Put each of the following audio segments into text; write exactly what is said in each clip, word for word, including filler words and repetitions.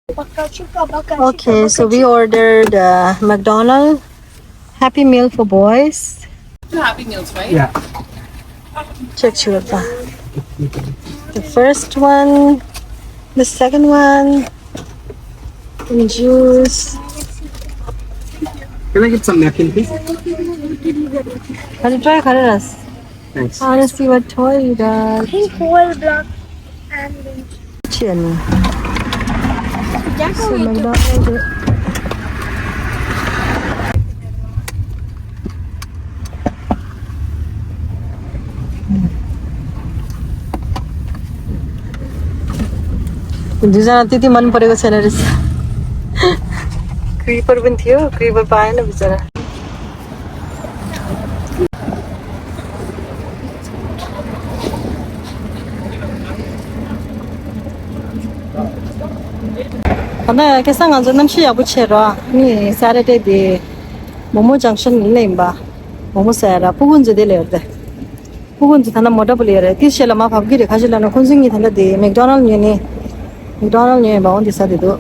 Okay, so we ordered uh, McDonald's Happy Meal for boys. Two Happy Meals, right? Yeah. Check chilata. The first one, the second one, and juice. Can I get some napkin, please? Can you try Kararas? Thanks. I want to see what toy you got. Pink whole block and pink. Chin. So McDonald's. दुईजना त्यति मन परेको छैन रहेछ। क्रिपर पनि थियो, क्रिपर पाएन बिचरा। ད་ནི་ཁ་སང་ང་ཚོ་གནམ་གཤིས་ཡག་པོ་བྱས་རོགས། ནི་སེ་ཊར་ཌེ་དེ་མོ་མོ་ཇང་ཤན་ལ་ཡིན་པ། མོ་མོ་ཟ་ཡ་ར་ཕྲུ་གུ་ཚོ་དེ་ལ་ཡོད་དེ། ཕྲུ་གུ་ཚོ་ད་ནི་མོ་ཊ་པུ་ལ་ཡོད་རེད། དེ་ཤེད་ལ་མ་བབས་ཀྱི་རེད། ཁ་ཤས་ལ་ནི་ཁོང་ཚོ་གཉིས་ད་ནི་དེ་མེག་ཌོ་ནལ་ཉོས་ནི། མེག་ཌོ་ནལ་ཉོས་ཡིན་པ། འོ་འདི་ཟ་དེ་འདུག་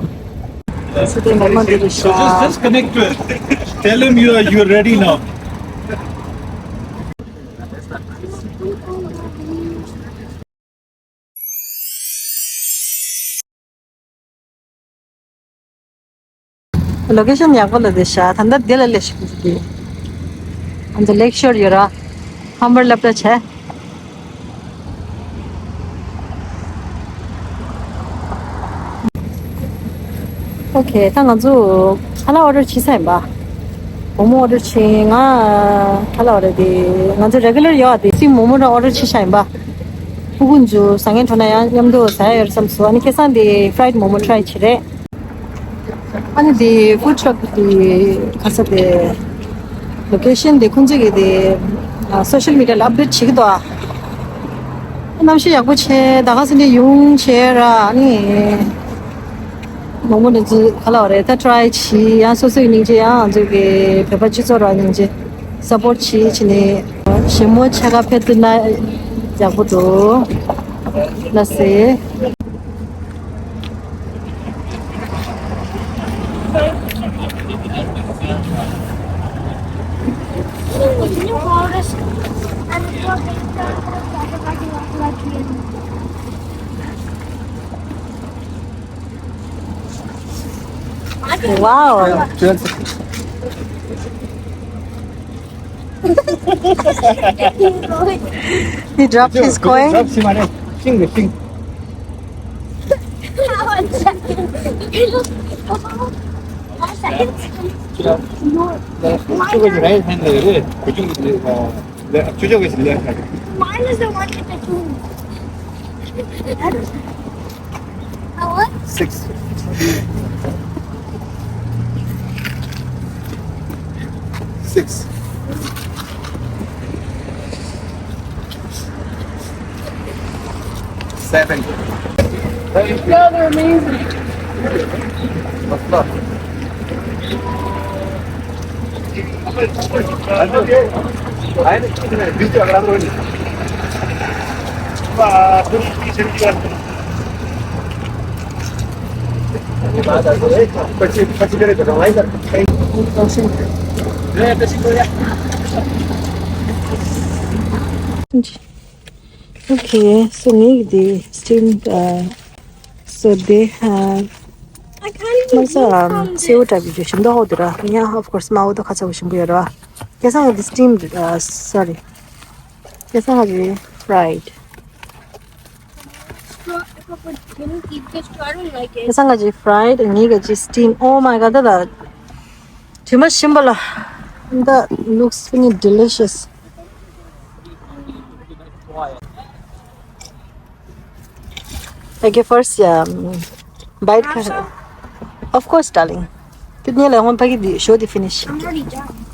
ཟ་དེ་མོ་མོ་འདི་རེད་ཤག So just, just connect to it. Tell him you are, you're ready now. ལོ་ཀེ་ཤན་ཡག་པོ་ལ་བསྡད་ཤག་ད་ལྟ་འདི་ལ་སླེབས་ཤག་འདི། ཨ་ནི་ལེག་ཤོར་ཡོད་ར། ཧམ་པར་སླེབས་ད་བྱས། ཨོ་ཁེ། ད་ང་ཚོ་ཁ་ལག་ཨོ་ཌར་བྱས་ཚར་ཡིན་པ། མོག་མོག་ཨོ་ཌར་བྱས། ང་ཁ་ལག་ཨོ་ཌར་དེ་ང་ཚོ་རེ་གུ་ལར་ཡོད་དེ་སི་མོག་མོག་རང་ཨོ་ཌར་བྱས་ཤག་ཡིན་པ། ཕྲུ་གུ་ཚོ་ཟ་མཁན་འགྲོ་ན་ཡང་མཉམ་དུ་ཟ་ཡ་ཡོད་བསམ་སོང་། ཨ་ནི་ཁ་སང་དེ་ཕ་རའེ་ཌི་མོག་མོག་ཊ་རའེ་བྱས་རེད། ཨ་ནི་དེ་ཧྥུཌ་ཊྲག་གི་ག་ས་དེ་ལོ་ཀེ་ཤན་དེ་ཁོང་ཚོས་གི་དེ་སོ་ཤལ་མི་ཌི་ཡ་ལ་ཨབ་ཌེཊ་བྱེད་ཀྱི་འདུག་ཨ་གནམ་གཤིས་ཡག་པོ་བྱས། ད་ག་ས་ནས་ཡོང་བྱས་ར། ཨ་ནི་མོག་མོག་དེ་ཚོ་ག་ལ་བ་རེད། ད་ཊ་རའེ་བྱས། ཡང་སོ་སོའི་སྙིང་རྗེ། ཡང་ང་ཚོ་གི་བོད་པ་སྤྱི་ཚོགས་ར་སྙིང་རྗེ་སཔོར་ཊི་བྱས་བྱས་ནས། ཞིམ་མོ་ཆ་ག་ཕེབས་ཐུབ་ན་ཡག་པོ་འདུག་ལགས་སེ། Wow. He dropped his coin. Mine is the one with the two. Six. Six. Seven. Y'all are amazing. What's up? Okay, so maybe the steam, uh, so they have I can't even also, um, see what I've been doing. Yeah, of course, my other cuts of Shimbuyara. Yes, I have the steamed, uh, sorry. Yes, I have the fried. Can you keep this? I don't like it. Yes, I have the fried and you get the steam. Oh my god, that, that. Too much shimbala. That looks really delicious. Okay, first, yeah, um, bite. Of course, darling. Kidney la one packet di show the finish. I'm already done.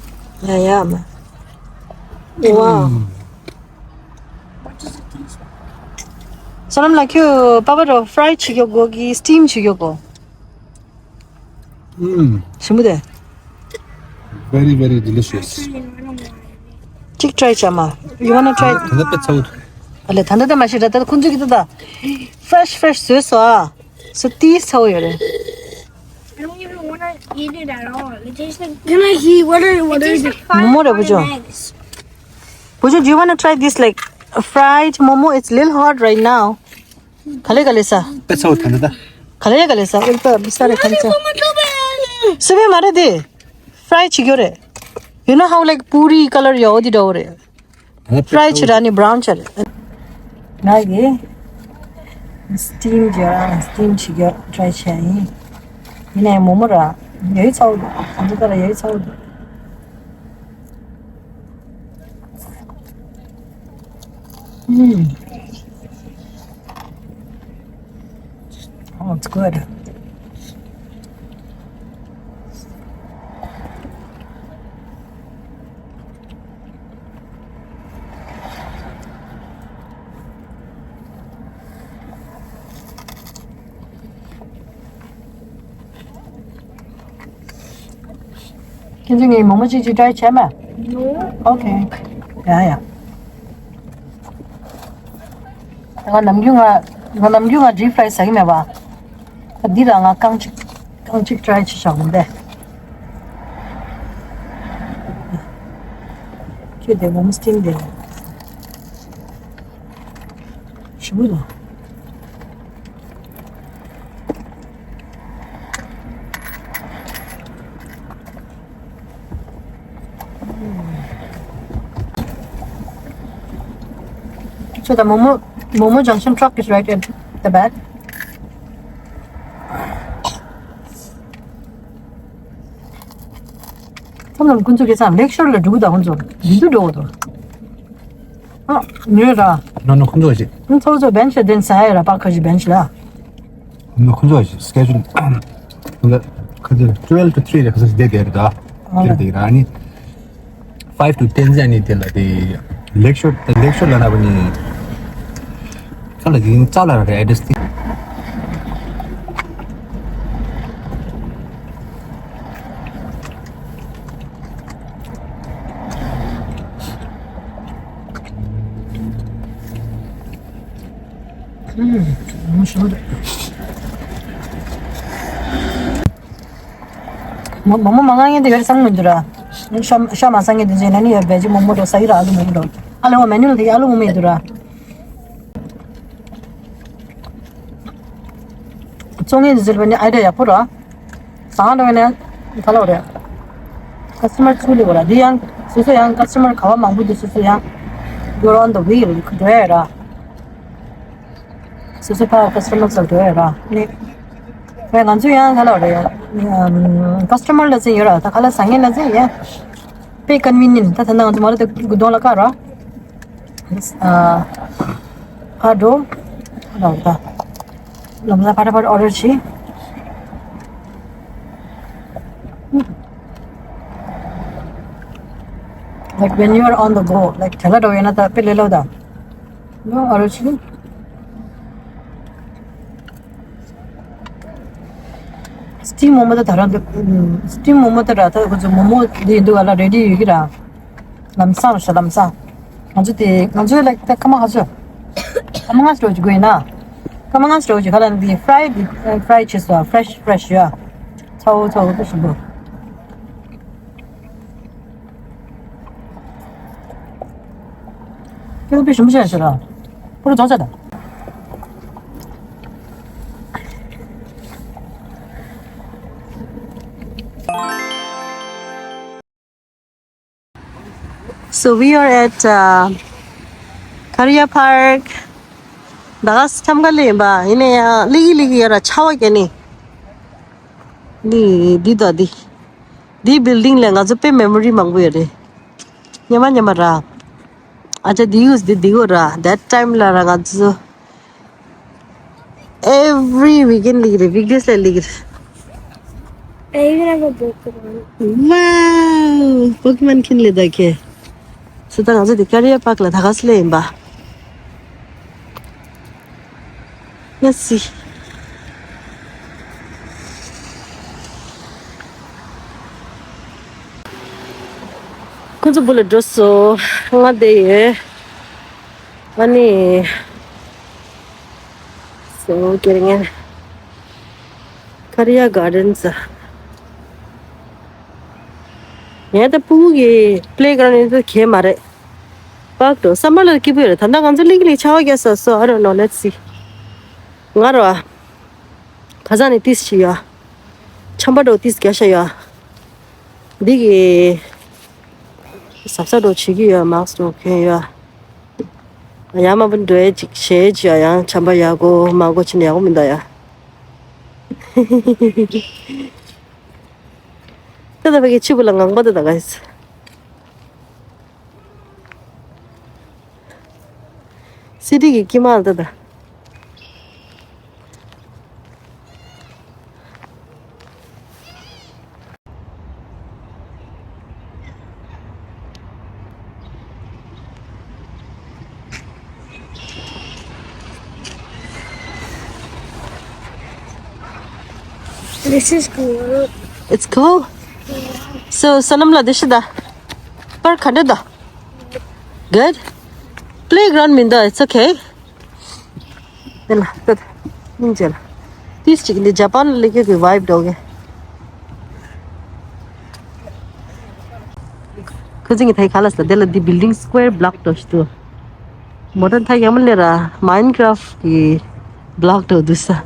Yeah, yeah, man. Wow. What does it taste like? So I'm like you, papa, fry chicken gogi, steam chicken go. Mm. Shimude. Very, very delicious. Chick try chama. You wanna try? ད་ལྟ་ཚ་བོ་འདུག Ale, tanda da mashi da, tanda kunzu kita da. Fresh, fresh, so so ah. So tea so yore. eat it at all. It tastes like Can I see what are what it are tastes the like five Momo ra rotten bujo. Eggs. Bujo, do you want to try this, like, fried momo? It's a little hot right now. Kale kale sa. Pe chau thanda da. Kale kale sa. Ul pa bisare khan cha. Sebe mare de. Fry chi gyo re. You know how, like, puri color yo di do re. Fry chi ra ni brown cha re. Na ge. Steam jo, steam chi gyo try cha ni. Ine momo ra. Yoi chau. Ande ta ra yoi chau. Mm. Oh, it's good. ཁྱེད་ཚོས་ངའི་མོག་མོག་གཅིག་གཅིག་try བྱས་མ། ནོ། Okay. ཡ་ཡ། ང་ནམ་རྒྱུན་ང་ང་ནམ་རྒྱུན་ང་deep fry ཟ་གི་མེད་པ། འདི་ལ་ང་རྐང་གཅིག་རྐང་གཅིག་try བྱེད་བཞག་མི་འདས། ཁྱོད་དེ་མོག་མོག་steam དེ་ཞིམ་པོ་འདུག So the Momo, Momo Junction truck is right at the back. ཁྱོད་རྣམས་ཁོང་ཚོ་གི་ས་Lake Shore ལ་འགྲོ་གི་འདུག་ཁོང་ཚོ་མི་འདུག་འགྲོ་གི་འདུག་ཨ། ཉོས་ར། No, no, ཁོང་ཚོ་ཞིག་ཁོང་ཚོ་ཚོ་bench ལ་དེ་ས་ཡ་ར་པ་ཁ་ཞིག་bench ལ། No, ཁོང་ཚོ་ཞིག schedule ཁོང་ཚོ་ཁ་ཚོ་twelve to three རེ་ཁ་ཚོ་ཞིག་བསྡད་བསྡད་རེད་ད། ཨ་དེ་རེད་དེ་ར་ནི་five to ten ཟེར་ནི་དེ་ལ་དེ་Lake Shore Lake Shore ལ་ན་བ་ནི་ཁ་ལ་ཡིན་ཙ་ལ་ར་address དེ། མོག་མོག་མ་ང་ངེ་དེ་ཡོད་སང་མི་འདུག་ར། ཤ་ཤ་མ་སང་ངེ་དེ་ཇེ་ན་ནི་ཡོད་བེ་ཇི་མོག་མོག་འགྲོ་ས་ཡི་ར་ཨ་ལུ་མོག་མོག་འགྲོ། ཨ་ལུ་མོག་menu ལ་དེ་ཨ་ལུ་མོག་མོག་ཡོད་འདུག་ར། བཙོང་མཁན་ཟེར་བ་ནི་idea ཡག་པོ་ར། བཟང་ར་ནི་ག་ལ་རེད། customer ཚུར་སླེབས་པ་ར་འདི་ཡང་སོ་སོ་ཡང་customer ག་བ་མང་པོ་འདུག་སོ་སོ་ཡང་you're on the wheel འགྲོ་ཡ་ར། སོ་སོ་ཕ་customer ཚོ་འགྲོ་ཡ་ར་ནི། ང་ང་ཚོ་ཡང་ག་ལ་རེད། customer ལ་ཚེ་ཡོད་ར་ད་ག་ལ་བཟང་ངན་ལ་ཚེ་ཡ། དཔེ་convenient ད་ད་ང་ཚོ་མ་ར་ད་དགུ་དོང་ལ་ཀ་ར། ཨ། ཕར་འགྲོ། ལམ་ས་ཕར་ཕར་order བྱེད། Like when you are on the go, like དེ་ལ་འགྲོ་ཡོད་ན་ད་དཔེ་ལས་སླ་ད། ནོ་order བྱེད། Steam མོག་མོག་ད་ད་རང་འདི་steam མོག་མོག་ད་ར་ད་ཁོ་ཚོ་མོག་མོག་འདི་འདུག་ག་ལ་ready ཡོད་ཀྱི་ར། ལམ་སང་ར་ཤ་ལམ་སང་། ང་ཚོ་དེ་ང་ཚོའི་like ད་ཁ་མ་ཁ་ཚོ། ཁ་མ་ང་ཚོ་འགྲོ་གི་ཡིན་ན། ཁ་མ་ང་ཚོ་འགྲོ་གི་ཁ་ལ་འདི་fry འདི་fry བྱེད་སོ་fresh fresh ཡ། ཚ་བོ་ཚ་བོ་དཔེ་ཞིམ་པོ། ཁྱོད་དཔེ་ཞིམ་པོ་བྱས་ཤག་ར། པུ་རུ་རྫོང་ཚ་དང་། So we are at uh, Kariya Park. ད་ག་སེ་འཆམ་ག་ལེ་ཡིན་པ་ཡིན་ནའི་ཡང་ལི་གི་ལི་གི་ཡོད་ར་ཆ་བ་གྱ་ནི། འདི་འདི་ད་འདི། འདི་building ལས་ང་ཚོ་དཔེ་memory མང་པོ་ཡོད་རེད། ཉི་མ་ཉི་མ་ར། ཨ་ཅག་འདི་ཡུས་འདི་འདི་གོ་ར། That time ལ་ར་ང་ཚོ་every weekend ལི་གི་རེད། weekdays ལ་ལི་གི་རེད། I even have a Pokemon. Wow! Pokemon ཁྱེར་ལེ་ད་ཁྱེད། སུ་ད་ང་ཚོ་འདི་Kariya Park ལ་ད་ག་སེ་ལེ་ཡིན་པ། Let's see. ཁོ་ཚོ་བུ་ལ་འགྲོ་སོང་། ང་བསྡད་ཡོད། ཨ་ནི། So ཁེར་ངེར། Kariya Gardens. ངས་ད་ཕྲུ་གུ་གི་པི་ལེ་གྷ་རའུན་ཌི་དེ་གས་མ་རེད། པཱརཀ་དུ་སམ་མར་ལ་སྐྱིད་པོ་ཡོད་རེད། ད་ལྟ་ང་ཚོ་གླིང་ག་ལ་ཆར་པ་བརྒྱབ་སོང་། So I don't know, let's see. ང་རོ། ཁ་སང་ནས་ཏིས་བྱས་ཡོད། ཆམ་པ་འདྲ་ཏིས་བརྒྱབ་ཤག་ཡོད། འདི་གི་གཟབ་གཟབ་འདྲ་བྱེད་ཀྱི་ཡོད། མཱསྐ་འདྲ་གོན་ཡོད། ཡང་མ་བུ་འགྲོ་ཡས་ཅིག་བྱས་ཅིག་ཡང་ཆམ་པ་ཡག་པོ་མ་གོ་ཕྱིན་ན་ཡག་པོ་མི་འདུག་ཡ། ད་ད་ཕ་གི་ཕྱི་བུ་ལ་ངང་པ་ད་ད་ག་ཡིས། སི་ཊི་གི་དཀྱིལ་མ་ལ་ད་ད། This is cool. It's cool? So, Sonam la, this is the park, the. Good? Playground, Minda, it's okay. དེ་ལ་ད་སྙིང་རྗེ་ལ། ཏིས་ཅིག་འདི་ཇ་པཱན་ལ་སླེབས་ཀྱི་ཝའིབ་འདྲ་གི། ཁོ་ཚོ་ངའི་ཐའི་ཁ་ལ་ས་དེ་ལ་འདི་བིལ་ཌིང་སི་ཀུ་ཝེར་བྷི་ལོག་འདྲ་ཞིག་འདུག་མོ་ཊ་ཐའི་ཡང་མ་ལེ་ར། མའིན་ཀ་རབ་ཊི་གི་བྷི་ལོག་འདྲ་འདུག་ས།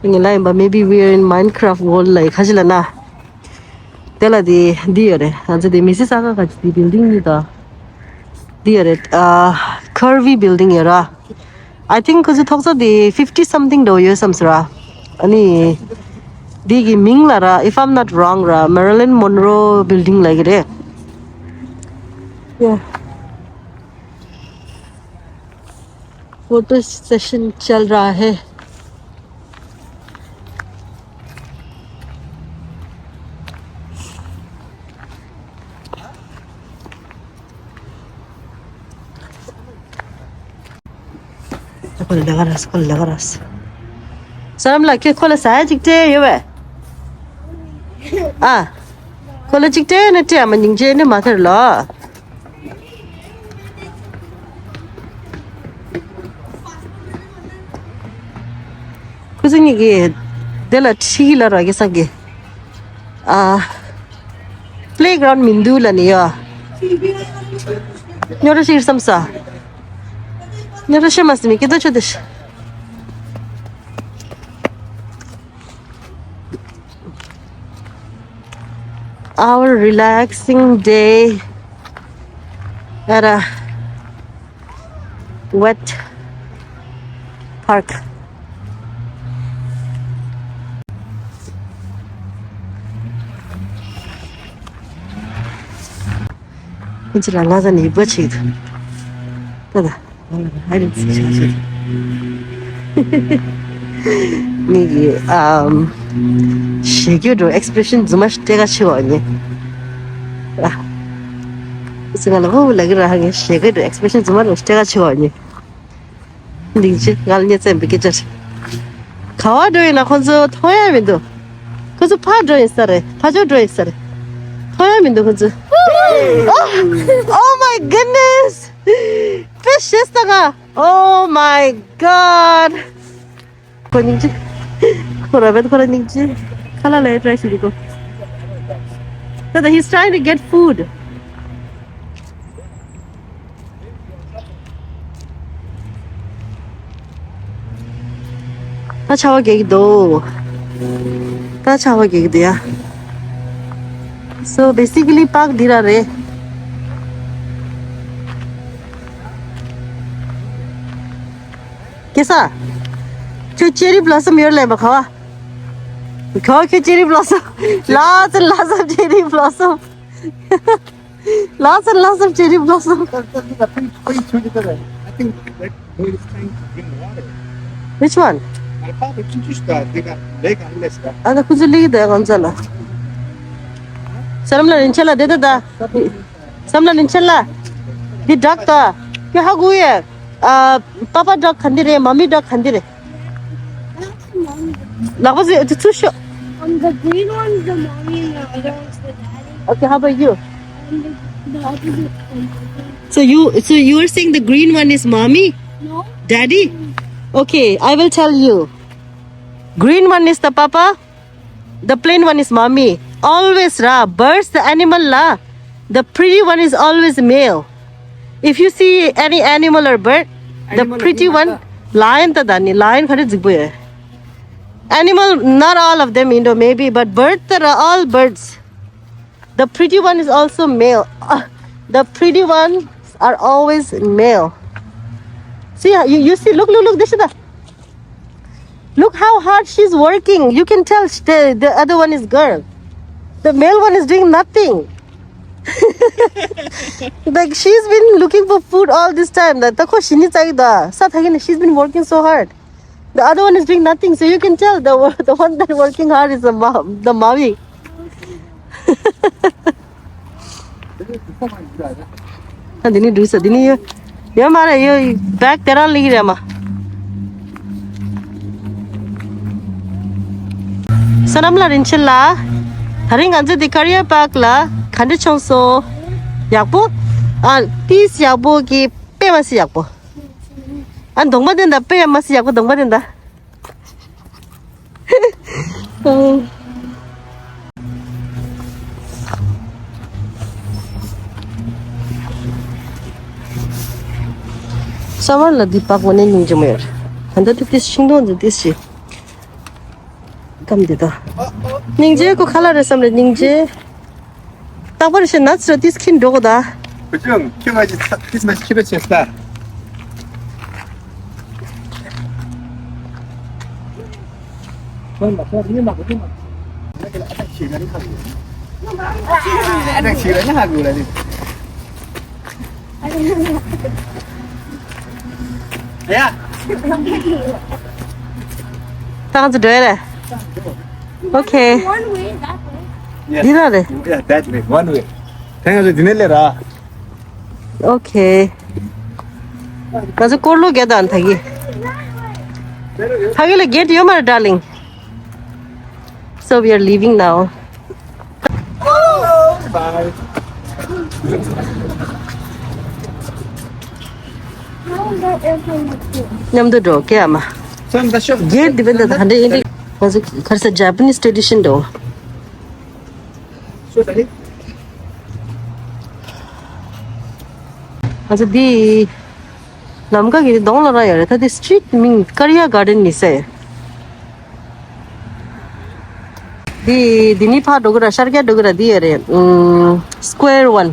ངས་ལབ་ཡིན་པ། Maybe we are in Minecraft world ལ་ཡི་ཁ་ཅིག་ལ་ན། དེ་ལ་དེ་འདི་ཡོད་རེད། ང་ཚོ་དེ་མི་སི་ས་ཀ་ག་ཅིག་དེ་བིལ་ཌིང་གཉིས་དང་། འདི་ཡོད་རེད། ཨ། ཁར་བི་བིལ་ཌིང་ཡོད་ར། I think ཁོ་ཚོའི་ཐོག་ས་དེ་fifty something འདྲ་བོ་ཡོད་བསམ་སོང་ར། ཨ་ནི། འདི་གི་མིང་ལ་ར། If I'm not wrong ར། Marilyn Monroe building ལབ་ཀྱི་རེད། Yeah. Photo session चल रहा है। ཁོ་ལ་ལས་ཀ་རག་སོང་། ཁོ་ལ་ལས་ཀ་རག་སོང་། སོ་ནམ་ལགས། ཁྱོད་ཁོ་ལ་ཟ་ཡ་ཅིག་སྤྲད་ཡོད་པས། ཨ། ཁོ་ལ་ཅིག་སྤྲད་ནས་སྤྲད་ཨ་མ། སྙིང་རྗེ་ནི་མ་ཐར་ལོ། ཁོ་ཚོ་གཉིས་ཀྱིས་དེ་ལ་ཁྲིད་ཀྱི་ལ་ར་གི་སང་གི། ཨ། པི་ལེ་གྷ་རའུན་ཌི་མི་འདུག་ལབ་ནི་ཡོད། རྙོག་དྲ་ཞིག་བསམ་ས། རྙོག་དྲ་ཤི་མ་སི་མི་སྐད་ཆ་ཆོད་དེ་ཤི། Our relaxing day at a wet park. ཁྱེད་ཚོ་ལ་ལ་ས་ནས་ཡིབ་པ་ཆེ་གི་འདུག་ད་ད། ཨ་རེ་ཚིག་ཆ་ཆེ། ངེད་ཀྱི་ཨམ། ཞེ་གི་འགྲོ་ཨེག་སི་པི་རེ་ཤན་རྫུན་མ་ཞིག་སྤྲད་ག་ཆེ་བ་ཉེ། ཨ། སི་ང་ལ་ཧོ་ལ་གི་ར་ཧ་ངེ་ཞེ་གི་འགྲོ་ཨེག་སི་པི་རེ་ཤན་རྫུན་མ་རུ་སྤྲད་ག་ཆེ་བ་ཉེ། འདིང་ཅི་ང་ལ་ཉེ་ཙམ་པའི་སྐད་ཆ་རེད། ག་བ་འགྲོ་ཡིན་ན་ཁོ་ཚོ་མཐོང་ཡ་མི་འདུག་ཁོ་ཚོ་ཕར་འགྲོ་ཡིན་ས་རེད། ཕར་ཕྱོགས་འགྲོ་ཡིན་ས་རེད། མཐོང་ཡ་མི་འདུག་ཁོ་ཚོ། Oh, oh my goodness. དཔེ་ཞེ་ས་ག Oh my god. ཁོ་སྙིང་རྗེ། ཁོ་ར་བེད་ཁོ་ར་སྙིང་རྗེ། ཁ་ལ་ལ་ཡ་ཊ་རའི་ཞུ་རི་ཀོ། ད་ད་he's trying to get food. ད་ཆར་པ་རྒྱག་གི་འདུག་ད་ཆར་པ་རྒྱག་གི་འདུག་ཡ། So basically park འདི་ར་རེད། སྐལ་བཟང་། ཁྱོད་ཅེ་རི་བྷི་ལོ་སམ་ཡོད་ལེན་པ་ག་བ། ཁྱོད་ཁྱོད་ཅེ་རི་བྷི་ལོ་སམ། Lots and lots of cherry blossom. Lots and lots of cherry blossom. That's, that's, that's pretty, pretty cute, isn't it? I think that boy is trying to drink water. Which one? I thought it's just, uh, they got, they got this, uh, ཨ་ད་ཁོ་ཚོ་ལིག་དེ་གང་ཚ་ལ། སོ་ནམ་ལ་རིན་ཆེན་ལ་དེ་དེ་ད། སོ་ནམ་ལ་རིན་ཆེན་ལ། འདི་ཌག་ད། ཁྱོད་ཧ་གོ་ཡས། ཨ། པ་པ་ཌག་ག་འདི་རེད། མ་མི་ཌག་ག་འདི་རེད། ལག་པ་ཟེར་ཚུར་ཤོག On the green one is the mommy and the other one's the daddy. Okay, how about you? And the, the opposite. So you, so you are saying the green one is mommy? No. Daddy? Okay, I will tell you. Green one is the papa, the plain one is mommy. Always, ra, birds, the animal, la. The pretty one is always male. If you see any animal or bird, the pretty one, lion, ད་ད་ནི་lion ག་རེ་རྫིག་པོ་ཡོད། Animal, not all of them, you know, maybe, but birds, that are all birds. The pretty one is also male. Uh, the pretty ones are always male. See, you, you see, look, look, look, this is the, look how hard she's working. You can tell sh- the, the other one is girl. The male one is doing nothing. Like, she's been looking for food all this time. The, the, she's been working so hard. The other one is doing nothing, so you can tell the one- the one that working hard is the ma- the mommy. ཨ་འདི་ནི་འགྲོ་ས་འདི་ནི་ཡོད་ཡོད་མ་རེད། ཡོད་བེག་དེ་རང་ལིག་རེད་མ། ས་ནམ་ལ་རིན་ཆེན་ལགས། ད་རིང་ང་ཚོ་འདི་ཀ་རི་ཡ་པཱག་ལ་ག་འདྲ་བྱུང་སོང་། ཡག་པོ། ཨ་ཏིས་ཡག་པོ་གི་དཔེ་མ་སྲིད་ཡག་པོ། ཨ་གདོང་པ་དེ་འདྲ་དཔེ་ཡང་མ་སྲིད་ཡག་པོ་གདོང་པ་དེ་འདྲ། སམ་མར་ལ་འདི་པཱག་དངོས་གནས་སྙིང་རྗེ་མོ་ཡོད། ད་ལྟ་དེ་ཏིས་ཤིང་སྡོང་འདི་ཏིས་ཤིག་སྐམ་འདི་དང་། སྙིང་རྗེ་ཁོ་ཁ་ལག་རེད་བསམ་རེད་སྙིང་རྗེ། རྟག་པར་ཞེ་ན་ཚོ་ཏིས་ཁིན་འགྲོ་གོ་ད། བུ་ཆུང་ཁྱི་མ་ཅི་ཚ་ཏིས་མ་ཁྱི་ར་ཆེ་སྟ། ཨ་ད་ཁྱི་ར་ནི་ཧ་གོ་ར་ནི། Yeah. ད་ང་ཚོ་འགྲོ་ཡ་རེད། Okay. One way, that way. Yes. འདི་ལ་རེད། Yeah, that way. One way. ད་ང་ཚོ་འདི་ནས་སླེབས་ར། Okay. ང་ཚོ་སྐོར་ལོག་རྒྱག་དང་ད་གི། ཕ་གི་ལ་gate ཡོད་མ་རེད་darling. So we are leaving now. Bye. མཉམ་དུ་འགྲོ་ཀྱེ་ཨ་མ། Gate འདི་བས་ད་ད་ཧ་འདྲེ་ཡིན་འདི། ང་ཚོ་ག་རེ་ཟེར་Japanese tradition འགྲོ། ང་ཚོ་འདི་ལམ་ཁ་གི་གདོང་ལ་ར་ཡོད་རེད། ད་འདི་street མིང་ཀ་རི་ཡ་garden ནི་ཟེར། འདི་འདི་ནི་ཕར་འགྲོ་གི་ར་ཤར་རྒྱག་འགྲོ་གི་ར་འདི་ཡོད་རེད། ཨུམ། Square One.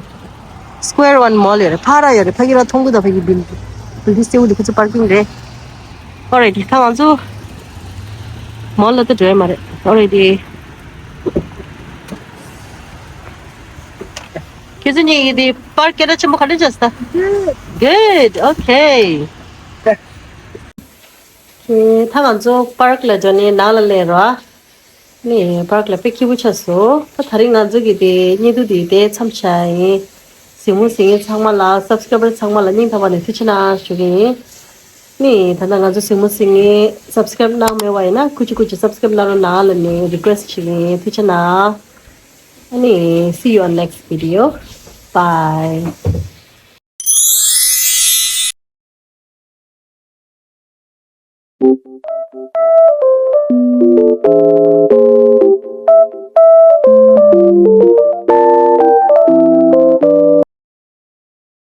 Square One mall ཡོད་རེད། ཕར་ར་ཡོད་རེད། ཕ་གི་ར་མཐོང་གི་ད་ཕ་གི་building. Building སེའུ་འདི་ཁོ་ཚོ་parking རེད། Alright ད་ང་ཚོ་mall ལ་ད་འགྲོ་ཡ་མ་རེད། Alright. ཁྱེད་ཚོ་གཉིས་ཀྱིས་འདི་park སྐད་གྲགས་ཆེན་པོ་ག་འདྲ་བྱས་སོང་ད། Good. Okay. Okay. ད་ང་ཚོ་park ལ་འགྲོ་ནས་ནང་ལ་སླེབས་རོགས། ནི་park ལ་དཔེ་སྐྱིད་པོ་ཆགས་སོང་། ད་ད་རིང་ང་ཚོ་གི་དེ་བརྙན་ཐུང་དེ་དེ་མཚམས་བཞག་ཡིན། གཟིགས་མོ་གཟིགས་མཁན་ཚང་མ་ལ་subscriber ཚང་མ་ལ་སྙིང་ཐག་པ་ནས་ཐུགས་རྗེ་གནང་ཞུ་གི་ཡིན། ནི་ད་ལྟ་ང་ཚོ་གཟིགས་མོ་གཟིགས་མཁན་subscribe གནང་མེད་པ་ཡིན་ན་ཀུ་ཅི་ཀུ་ཅི་subscribe གནང་རོགས་གནང་ལབ་ནས་request བྱེད་ཀྱི་ཡིན། ཐུགས་རྗེ་གནང་། ཨ་ནི་see you on next video. Bye.